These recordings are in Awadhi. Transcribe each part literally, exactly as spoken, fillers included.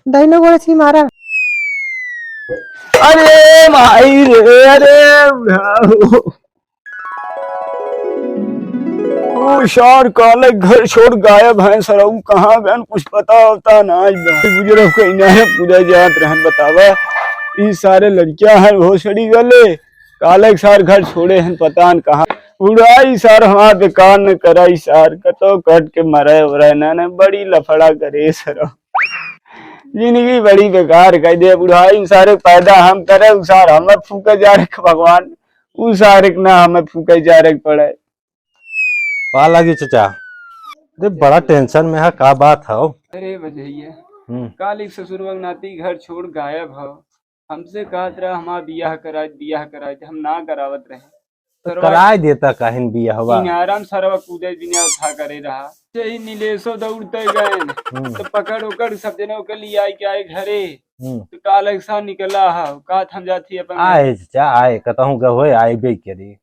दाहिने गोड़े से मारा। अरे माई रे, अरे बुढ़ाऊ। ओ सार काले घर छोड़ गायब हैं सरऊ, कहाँ गए कुछ पता होता ना। आज बुजुर्ग कहीं ना है, पूजा जात रहन बतावा। ई सारे लड़कियां हैं भोसड़ी गले, काले सार घर छोड़े हैं पता न कहाँ। बुढ़ाई सार हमार बेकार न कराई सार, कतो कट के मरे उरे ना, ना बड़ी लफड़ा करे सरऊ। जिंदगी बड़ी बेकार कर दे बुढ़ाई। सारे पैदा हम करे, उ सार हमें फूके जा रहे भगवान, उ सारे के ना हमें फूके जा रहे पड़े। पा लागी चचा। अरे बड़ा टेंशन में है, का बात है? अरे भजैया, हम्म। काल एक ससुरवा के नाती घर छोड़ गायब हो। हमसे कहत रहा हमार बियाह कराइत, बियाह कराइत, हम ना करावत रहे। तो सरवा कराय देता काहिन बियाहवा? इनारम सरवा कूदे बिना था करे रहा। से ही नीलेशो दौड़ते गए, हम्म। तो पकड़ ओकर सब जने ओकर लिए आए के आए घरे। हम्म। तो काल ऐसा निकला है, का हम जाती अपन आए चाचा, आए, कतहूँ गए होए, आए बे करी।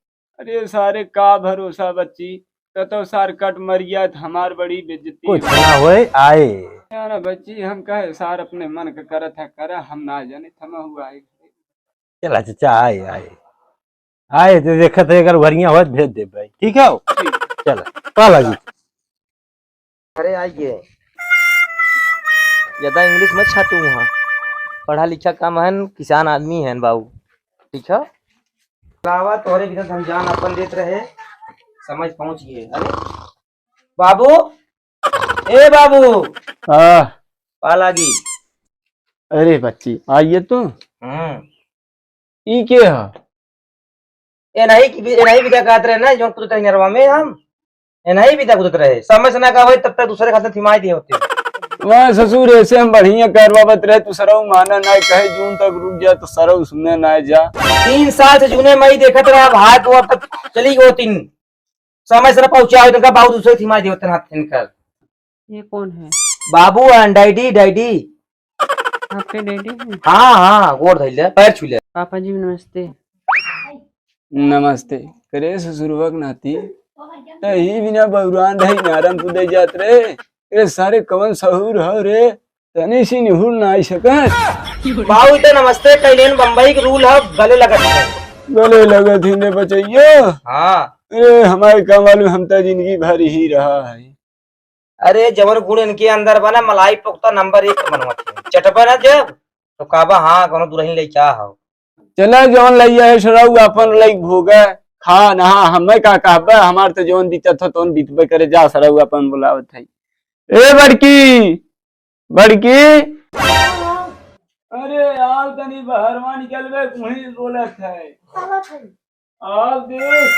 अरे सारे का भरोसा बच्ची, कतो सार कट मरिया त हमार बड़ी बेइज्जती कुछ होई। ना होए, आए। ना, ना बच्ची, हम कहे सार अपने मन के करत है, करे, हम ना जाने, थमा हुआ है। चला चाचा, आए, आए। आए, तो देखत है, अगर बढ़िया होए, भेज दे भाई, ठीक है? ठीक। चला, पा लागी। अरे आइए, ज्यादा इंग्लिश मत छाटू वहाँ, पढ़ा लिखा कम है, किसान आदमी है बाबू, ठीक है? लावा तोहरे बिना हम जान अपन देत रहे, समझ पहुँच गए। अरे बाबू, ए बाबू, हाँ। पा लागी। अरे बच्ची, आइए तो। हम्म। ई के ह? ए नहीं कि, ए नहीं विदा कहत रहे ना, जौन कुदत रहे नरवा में हम, ए नहीं विदा कुदत रहे। समय से ना का होई, तब तक दूसरे खाते थिमाई दिए होते। वाह ससुर, ऐसे हम बढ़िया करवावत रहे, तू सरऊ माना ना कहे, जून तक रुक जा, तो सरऊ सुने ना जा। तीन साल से जूने मई देखत रहा, भाई को अब तक चली गो तीन। समय से ना पहुँचा हो, इनका बाबू दूसरे थिमाई दिए होते हाथ इनकर। ये कौन है? बाबू हैं, डैडी, डैडी। आपके डैडी हैं? हाँ, हाँ, गोड़ धइले, पैर छूले। पापा जी, नमस्ते। नमस्ते। करे ससुरवा के नाती, तही बिना बौरान रही, नारम कूदे जात रहे। ए सारे कवन सहूर हो रे, तनी सी निहुर ना आई सकत। बाबू, इते नमस्ते कैलेन, बम्बई के रूल है, गले लगत है। गले लगत ही ने बचैयो। हाँ। अरे, हमारे काम वाले हम तो जिंदगी भर ही रहा है। अरे, जवन गुण इनके अंदर बा ना, मलाई पुख्ता नंबर एक के बनवत है। चटबा ना जब, तो कहबा, "हाँ, कोनो दुल्हन लइका हो।" चला, जवन लइया है, सराऊ अपन लइक भोगा, खा, नहा, हमें का कहबा, हमार तो जवन बीतत हो, तवन बीतबे करे, जा, सराऊ अपन बुलावत है। ए बड़की, बड़की। अरे, आओ तनी बहरवा निकलबे, कुही बोलत है। आवत है। आओ देख।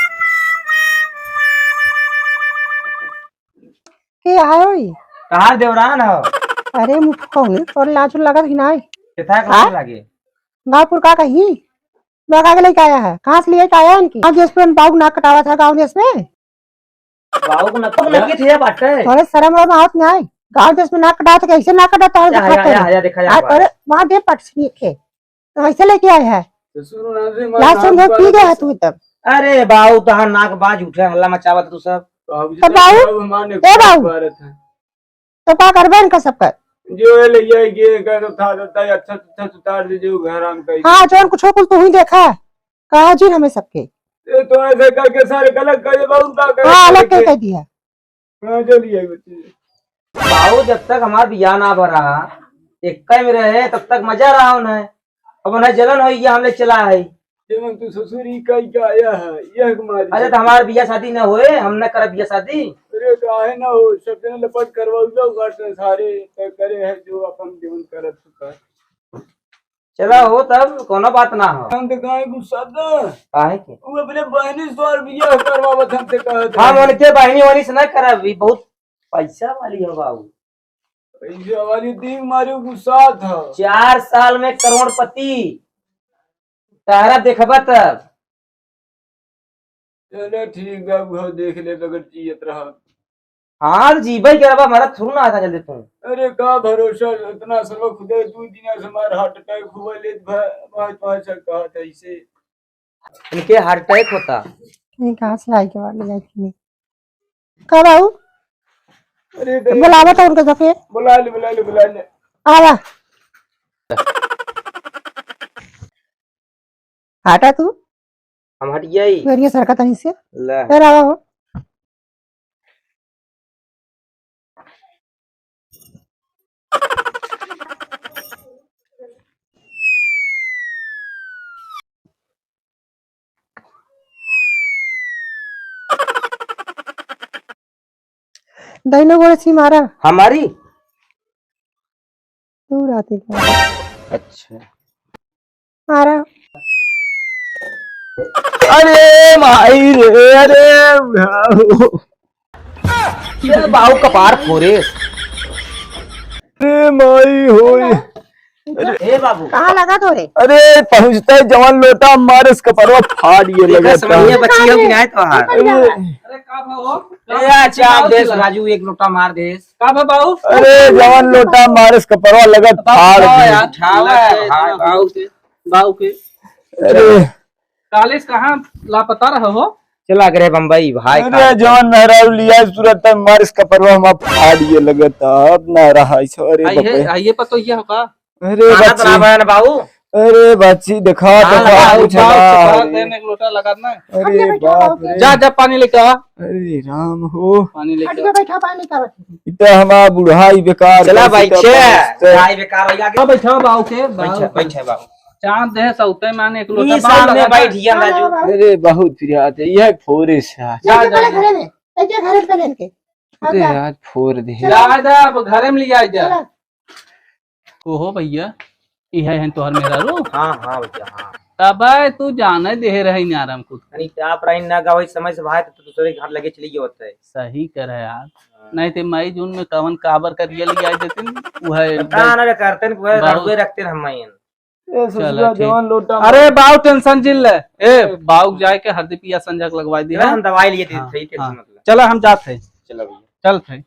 के आयो ई? कहाँ देवरान हो? अरे मुँह कौन है? और लाज लगत ही नाई। कितना हाँ? कौन लगे? गाँवपुर का कही? बगा के लेके आया है। कहाँ से लेके आया है इनकी? गाँव देश में बाबू नाक कटावा था गाँव देश में। बाबू को नकल नकी थे बाटे। अरे शर्म वरम आवत नाई। गाँव देश में नाक कटावा था, कैसे नाक कटाता है? या, या, दिखाता है। या, या, देखा जा अरे, रहा है। अरे, वहाँ दे पट से नीचे। तो वैसे लेके आए हैं। ससुर उन्हां से लास्ट मार में पी गया है तू तब। अरे बाऊ, तहार नाक बाज उठे, हल्ला मचावत तू सब। बाबूजी तो तो बाऊ, सब हमारे ए बाऊ। मारत है। तो का करबे इनका सबका? जो ये ले जाए के कर था, था, अच्छा, अच्छा उतार दे, जो घर हम कहीं। हाँ, जौन कुछ कुल तू ही देखा। कहा जी हमें सबके। ये तो ऐसे करके सारे गलत कर दे, बाऊ, का करे हाँ, अलग करके? कह दिया। हाँ, चलिए बच्चे। बाबू, जब तक हमार बियाह ना भरा, एक में रहे, तब तक मजा रहा उन्हें। अब उन्हें जलन होई गया, हमने चला है। जवन तू ससुर ही कही के आया है, यह हमारी अरे, तो हमार बियाह शादी ना होए, हम ना करब बियाह शादी। अरे, काहे ना हो, सब जने लपट करवा लो, घर से सारे तय करे हैं, जो अपन जीवन करत सुखा। चला हो तब, कोनो बात ना हो। हम तो काहे गुस्सा था? काहे के? वो अपने बहनी से तोर बियाह करवावत हमसे कहत हम रहे। उनके बहनी वहनी से ना करब, ई बहुत पैसा वाली हो बाबू। पैसा वाली दीख मारी गुस्सा था। चार साल में करोड़पति, तारा देखबा तब। चलो ठीक बा, वो देख ले, अगर जियत रहा। हाँ, तो जीबे के अलावा हमारा थोड़ा ना आता जल्दी तू। अरे का भरोसा, इतना सब खुदे दू दिन से हमार heart attack हुआ, ले भा-, भाई, भाई से कहा था इसे। इनके heart attack होता। नहीं, कहाँ से आई के बाद ले जाती है? कब आऊ? अरे तो नहीं। बुलावा तो उनके सबके। बुला ले, बुला ले, बुला ले। आवा। हटा तू। हम हट जाई। तू एनिया सरका तनी से। ले। ए, रहा हो। दाहिने गोड़े से मारा। हमारी? तू राती का। अच्छा। मारा। अरे माई रे, अरे बाबू। ये बाबू कपार फोरे। अरे माई होई। ए बाबू। कहाँ लगा तोरे? अरे पहुँचते जवन लोटा मारे से कपड़वा फाड़ ये देखा लगा था। समझिया बच्ची हो कि नहीं तो हार। अरे। अरे का भाव हो? ए, अच्छा, आप देस राजू, एक लोटा मार देस। का भाव बाबू? अरे जवन लोटा मारे से कपड़वा लगा फाड़ दे। यार, ठावा है, हाँ, बाबू के, बाबू के। अरे। काले से कहाँ लापता रहे हो? चला गए बम्बई भाई, अरे का जवन मेहरारू लिया सूरत तक मारे से कपड़वा हम फाड़ ये लगा था, अब ना रहा इस। अरे आइए, बपे। आइए पर तो ये होगा। अरे खाना बच्ची। बना बना बाबू। अरे बच्ची, देखा तो हाँ, बाबू, कुछ बाबू, ना। बाबू, देने एक लोटा लगा ना। अरे बाप रे। जा, जा, पानी लेके आ। अरे राम हो। पानी लेके हट के आ। बैठा, पानी का बैठा। इतना हमारा बुढ़ाई बेकार चला कर भाई, सीता छे। पास्ता। भाई बेकार हो गया। आ, बैठा बाबू के, बाबू बैठा, के। बैठा बाबू। चाँद देह सौते माने एक लोटा ई बाबू सामने लगा बैठ दे। गया ना राजू। बाबू। अरे बहुत प्रिय आते, यह फोरे से। जा, लेके जा, पहले जा। घरे में, लेके घरे में पहले इनके। अरे जा। आज फोर दे। चला। जा, जा, अब घरे में लिया जा। चला। ओहो भैया, इहे हैं तोहर मेहरारू? हाँ, हाँ भैया, हाँ। तबे तू जाने देहे रही नाराम खुद। अरे, आप रही ना गवाई समय से भाई, तो दूसरे के घर लगे चली गए होते। सही कर है यार। हाँ। नहीं ते मई जून में कवन काबर करिया लिया देते, वह पता ना रे, करते न, वह बहुत रखबे रखते न हम मई। ए, ससुरा चला, ठीक। जवान लोटा अरे, मार। बाऊ tension जिन ले। ए, बाऊ जाए के हरदी पिया संजक लगवाई दी चला, है। हम दवाई लिए थे, हाँ, सही tension हाँ। मत ले। चला, हम जात है। चला भैया। चल थे।